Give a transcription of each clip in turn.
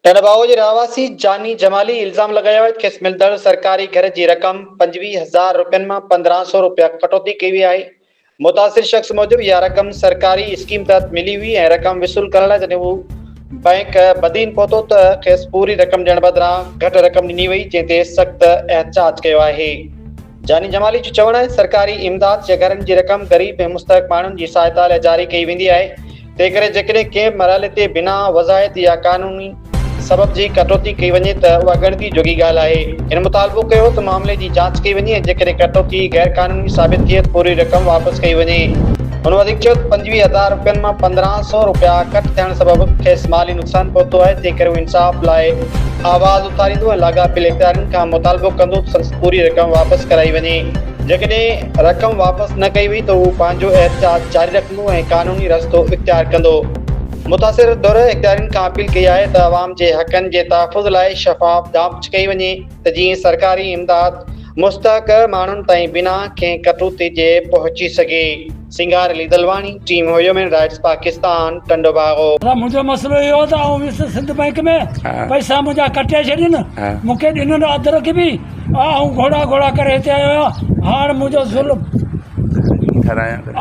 ٽنڊوباهو جي رهواسي جاني جمالي الزام لڳايو آهي ته کيس ملندڙ سرڪاري گهر جي رقم 25 هزار رپين مان 15 سئو رپيا ڪٽوتي ڪئي وئي آهي. متاثر شخص موجب اها رقم سرڪاري اسڪيم تحت ملي هئي ۽ رقم وصول ڪرڻ لاء جڏهن هو بئنڪ بدين پهتو ته کيس پوري رقم ڏيڻ بدران گهٽ رقم ڏني وئي جنهن تي سخت احتجاج ڪيو آهي. جاني جمالي جو چوڻ آهي سرڪاري امداد يا گهرن جي رقم غريب ۽ مستحق ماڻهن جي سهائتا لاء جاري ڪئي ويندي آهي تنهنڪري جيڪڏهن ڪنهن به مرحلي تي بنا وضاحت يا قانوني سبب جي ڪٽوتي ڪئي وڃي ته اها ڳڻتي جوڳي ڳالهه آهي. هن مطالبو ڪيو ته معاملي جي جاچ ڪئي وڃي ۽ جيڪڏهن ڪٽوتي غير قانوني ثابت ٿئي ته پوري رقم واپس ڪئي وڃي. هن وڌيڪ چيو ته 25 هزار رپين مان 15 سئو رپيا ڪٽ ٿيڻ سبب کيس مالي نقصان پهتو آهي تنهنڪري هو انصاف لاء آواز اٿاريندو ۽ لاڳاپيل اختيارين کان مطالبو ڪندو ته سندس پوري رقم واپس ڪرائي وڃي، جيڪڏهن رقم واپس نه ڪئي وئي ته هو پنهنجو احتجاج جاري رکندو ۽ قانوني رستو اختيار ڪندو. متاثر ڌر اختيارين کان اپيل ڪئي آهي ته عوام جي حقن جي تحفظ لاء شفاف جاچ ڪئي وڃي ته جيئن سرڪاري امداد مستحق ماڻهن تائين بنا ڪنهن ڪٽوتي جي پهچي سگهي. Singhar Ali Dalwani, team human rights Pakistan, Tando Bago. دادا منهنجو مسئلو اهو آهي ته آئون ويس سنڌ بئنڪ ۾ پئسا منهنجا ڪٽي ڇڏين مون کي ڏنن ادرڪ به آئون گهوڙا گهوڙا ڪري هتي آيو آهيان هاڻ منهنجو ظلم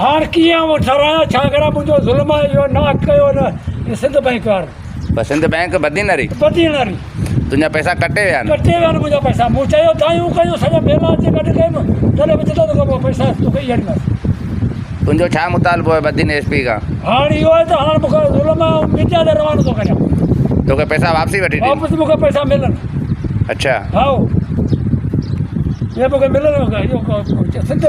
هاڻ ڪيئن آئون ٺهرايان ڇا ڪريان منهنجو ظلم آهي اهو ناحق ڪيو هن سنڌ بئنڪ وارن. پر سنڌ بئنڪ بدين واري. بدين واري. تنهنجا پئسا ڪٽي ويا آهن. ڪٽي ويا آهن منهنجا پئسا. مون چيو دانهيون ڪيون سڄا ميلا اچي گڏ ڪيم تڏهن به چتو ته پئسا توکي ئي ڏينداسين. تنهنجو ڇا مطالبو آهي بدين ايس پي کان؟ هاڻ اهو آهي ته هاڻ مون کي ظلم آهي آئون ميڊيا تي روانو ٿو ڪريان. توکي پئسا واپسي وٺي ڏين. واپس مون کي پئسا ملن. اڇا. هائو. اهي مون کي ملن اهو سنڌ.